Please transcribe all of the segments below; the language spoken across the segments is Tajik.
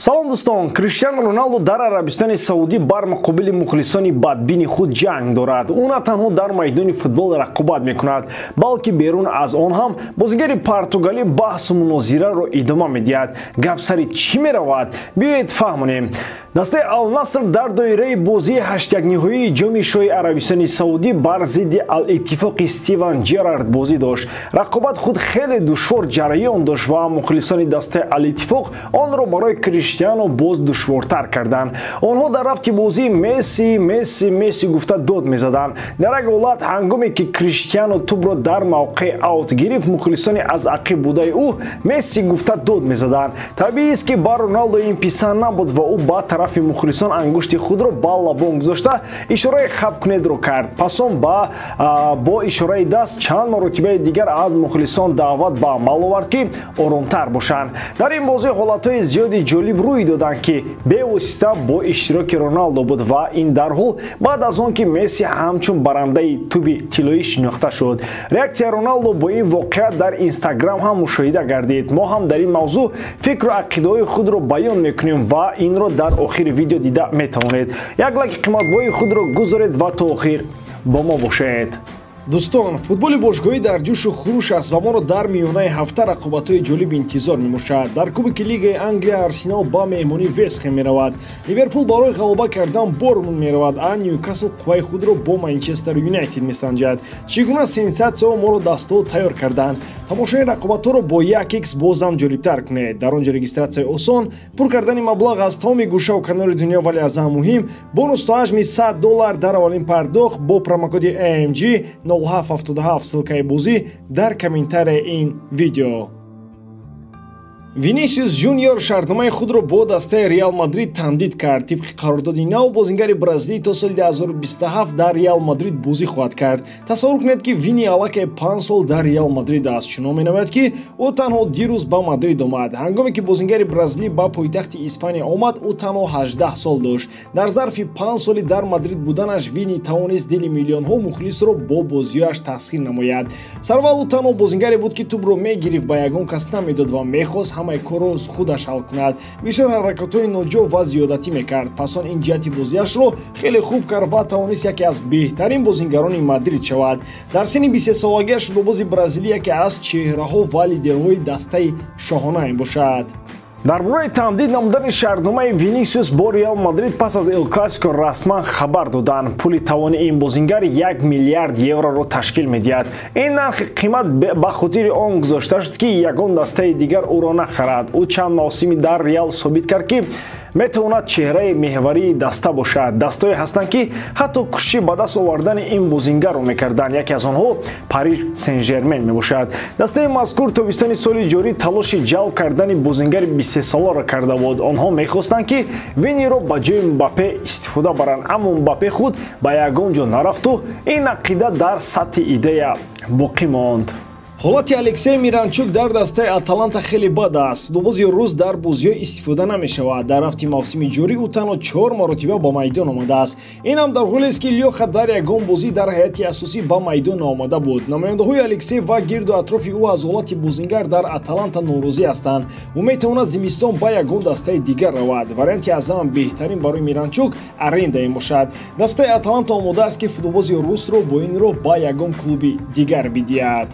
Салом дӯстон, Криштиану Роналду дар Арабистони Саудӣ бар муқобили мухлисони бадбини худ ҷанг дорад. Ӯ на танҳо дар майдони футбол рақобат мекунад, балки берун аз он ҳам бозигари португалӣ баҳсу мунозираро идома медиҳад. Гап сари чӣ меравад? Биёед фаҳмонем. Дастаи Ал-Наср дар доираи бозии ҳаштякниҳоии ҷоми шоҳи Арабистони Саудӣ бар зидди Ал-Иттифоқи Стиван Джерард бозӣ дошт. Рақобат худ хеле душвор ҷараён дошт ва мухлисони дастаи Ал-Иттифоқ онро барои Криштиану боз душвортар карданд. Онҳо дар рафти бозӣ Месси, Месси, Месси гуфта дод мезаданд. Дар як ҳолат, ҳангоме ки Криштиану тӯбро дар мавқеи аут гирифт, мухлисони аз ақиб будаи ӯ Месси гуфта дод мезаданд. Табиист, ки ба Роналдо ин писанд набуд ва ӯ ба тарафи мухлисон ангушти худро ба лабон гузошта ишораи хаб кунедро кард. Пас он бо ишораи даст чанд маротибаи дигар аз мухлисон даъват ба амал овард, ки оромтар бошанд. Дар ин бозӣ ҳолатҳои зиёди ҷолиб рӯй доданд, ки бевосита бо иштироки Роналдо буд ва ин дарҳол баъд аз он ки Месси ҳамчун барандаи тӯби тиллоӣ шинохта шуд. Реаксияи Роналдо бо ин воқеа дар Инстаграм ҳам мушоҳида гардид. Мо ҳам дар ин мавзӯъ фикру ақидаҳои худро баён мекунем ва инро дар охири видео дида метавонед. Як лайки қиматбоҳои худро гузоред ва то охир бо мо бошед. Дӯстон, футболи бошгоҳӣ дар ҷӯшу хуруш аст ва моро дар миёнаи ҳафта рақобатҳои ҷолиб интизор мебошад. Дар Кубоки Лигаи Англия Арсенал ба меҳмонӣ Вестхэм меравад. Ливерпул барои ғалаба кардан Бормун меравад, а Ньюкасл қувваи худро бо Манчестер Юнайтед месанҷад. Чӣ гуна сенсатсияҳо моро дастҳо тайёр карданд? Тамошои рақобатҳоро бо 1x бозам ҷолибтар кунед. Дар он ҷо регистратсияи осон, пур кардани маблағ аз тамоми гӯшаву канори дунё, вале аз ҳама муҳим бонус то ҳаҷми $100 дар аввалин пардохт бо промокоди AMG 0777. Ссылкаи бозӣ дар комментарияи ин видео. Винисиус Жуниор шартномаи худро бо дастаи Реал Мадрид тамдид кард. Тибқи қарордоди нав, бозингари бразилӣ то соли 2027 дар Реал Мадрид бозӣ хоҳад кард. Тасаввур кунед, ки Вини аллакай 5 сол дар Реал Мадрид аст. Чунон менамояд, ки ӯ танҳо дирӯз ба Мадрид омад. Ҳангоме ки бозингари бразилӣ ба пойтахти Испания омад, ӯ танҳо 18 сол дошт. Дар зарфи 5 соли дар Мадрид буданаш Вини тавонист дили миллионҳо мухлисро бо бозиҳояш тасхир намояд. Сарвал ӯ танҳо бозингаре буд, ки тӯбро мегирифт, ба ягон кас намедод ва мехост ҳамаи корро худаш ҳал кунад. Бисёр ҳаракатҳои ноҷо ва зиёдатӣ мекард. Пас он ин ҷиҳати бозиашро хеле хуб кард ва тавонист яке аз беҳтарин бозингарони Мадрид шавад. Дар синни 23-солагиаш футболбози бразилӣ яке аз чеҳраҳо ва лидерҳои дастаи шоҳона мебошад. Дар бораи тамдид намудани шартномаи Винисиус бо Реал Мадрид пас аз Эл Классико расман хабар доданд. Пули тавони ин бозингар 1 миллиард евроро ташкил медиҳад. Ин нархи қимат ба хотири он гузошта шуд, ки ягон дастаи дигар ӯро нахарад. Ӯ чанд мавсими дар Реал собит кард, ки метавонад чеҳраи меҳварии даста бошад. Дастое ҳастанд, ки ҳатто кӯшиши ба даст овардани ин бозингарро мекарданд. Яке аз онҳо Париж Сен-Жермен мебошад. Дастаи мазкур тобистони соли ҷорӣ талоши ҷалб кардани бозингари 23-соларо карда буд. Онҳо мехостанд, ки Виниро ба ҷои Мбаппе истифода баранд, аммо Мбаппе худ ба ягон ҷо нарафту ин ақида дар сатҳи идея боқӣ монд. Ҳолати Алексей Миранчук дар дастаи Аталанта хеле бад аст. Футболбози рус дар бозиҳо истифода намешавад. Дар рафти мавсими ҷорӣ ӯ танҳо 4 маротиба ба майдон омадааст. Ин ҳам дар ҳолест, ки Лёха дар ягон бозӣ дар ҳайати асосӣ ба майдон наомада буд. Намояндаҳои Алексей ва гирду атрофи ӯ аз ҳолати бозингар дар Аталанта норозӣ ҳастанд. Ӯ метавонад зимистон ба ягон дастаи дигар равад. Варианти аз ҳама беҳтарин барои Миранчук аренда мебошад. Дастаи Аталанта омода аст, ки футболбози русро бо ин роҳ ба ягон клуби дигар бидиҳад.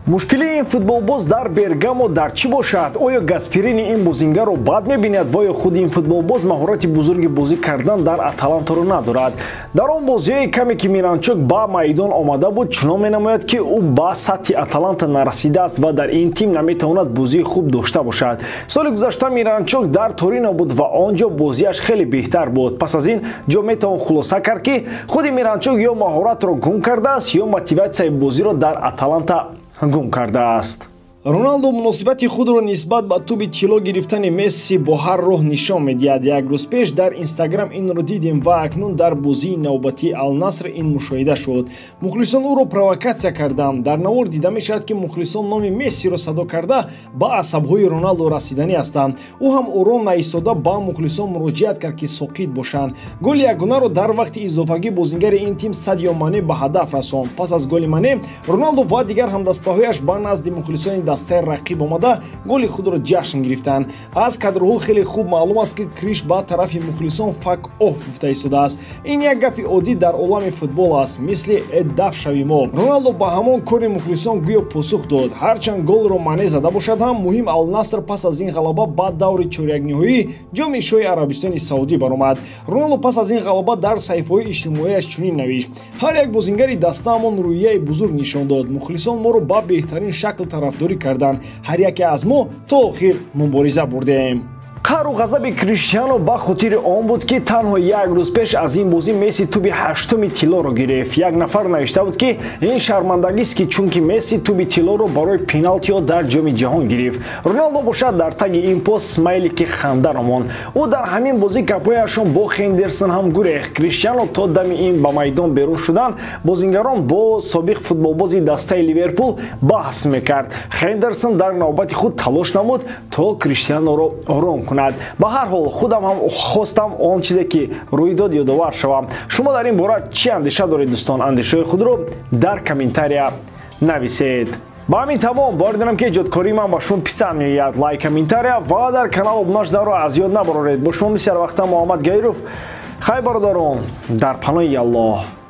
Мушкилии ин футболбоз дар Бергамо дар чӣ бошад? Оё Гасперини ин бозингарро бад мебинад ва ё худи ин футболбоз маҳорати бузурги бозӣ кардан дар Аталанторо надорад? Дар он бозиҳои каме, ки Миранчук ба майдон омада буд, чунон менамояд, ки ӯ ба сатҳи Аталанта нарасидааст ва дар ин тим наметавонад бозии хуб дошта бошад. Соли гузашта Миранчук дар Торино буд ва он ҷо бозиаш хеле беҳтар буд. Пас аз ин ҷо метавон хулоса кард, ки худи Миранчук ё маҳоратро гум кардааст, ё мотиватсияи бозиро дар Аталанта гум кардааст. Роналдо муносибати худро нисбат ба тӯби тилло гирифтани Месси бо ҳар роҳ нишон медиҳад. Як рӯз пеш дар Инстаграм инро дидем ва акнун дар бозии навбатии Ал-Наср ин мушоҳида шуд. Мухлисон ӯро провокатсия карданд. Дар навор дида мешавад, ки мухлисон номи Мессиро садо карда ба асабҳои Роналдо расиданӣ ҳастанд. Ӯ ҳам ором наистода ба мухлисон муроҷиат кард, ки соқит бошанд. Голи ягонаро дар вақти изофагӣ бозингари ин тим Садио Мане ба ҳадаф расонд. Пас аз голи Мане, Роналдо ва дигар ҳамдастаҳояш ба назди мухлисони дастаи рақиб омада, голи худро ҷашн гирифтанд. Аз кадрҳо хеле хуб маълум аст, ки Криш ба тарафи мухлисон «fuck off» гуфта истодааст. Ин як гапи оддӣ дар олами футбол аст, мисли «даф шави мо». Роналдо ба ҳамон кори мухлисон гӯё посух дод. Ҳарчанд голро Мане зада бошад ҳам, муҳим, Алнаср пас аз ин ғалаба ба даври чорякниҳоӣ Ҷоми Шоҳи Арабистони Саудӣ баромад. Роналдо пас аз ин ғалаба дар саҳифаҳои иҷтимоияш чунин навишт: «Ҳар як бозингари дастаамон рӯҳияи бузург нишон дод. Мухлисон моро ба беҳтарин шакл тарафдорӣ карданд. Ҳар яке аз мо то охир мубориза бурдем». Қаҳру ғазаби Криштиано ба хотири он буд, ки танҳо як рӯз пеш аз ин бозӣ Месси туби ҳаштуми тиллоро гирифт. Як нафар навишта буд, ки ин шармандагист, ки чунки Месси туби тиллоро барои пеналтиҳо дар Ҷоми Ҷаҳон гирифт. Роналдо бошад, дар таги ин пост смайлики хандаро монд. Ӯ дар ҳамин бозӣ гапҳояшон бо Хендерсон ҳам гурехт. Криштиано то дами ин ба майдон берун шудан бозингарон бо собиқ футболбози дастаи Ливерпул баҳс мекард. Хендерсон дар навбати худ талош намуд, то Криштианоро ором кунад. Ба ҳар ҳол, худам ҳам хостам он чизе, ки рӯй дод, ёдовар шавам. Шумо дар ин бора чӣ андеша доред, дӯстон? Андешаҳои худро дар комментария нависед. Ба ҳамин тамом. Бовар дорам, ки эҷодкории ман ба шумо писанд меояд. Лайк, комментария ва дар канал обуна шуданро аз ёд набароред. Бо шумо мисли ҳарвақта Муҳаммад Гаиров. Хай, бародарон, дар паноҳи Аллоҳ.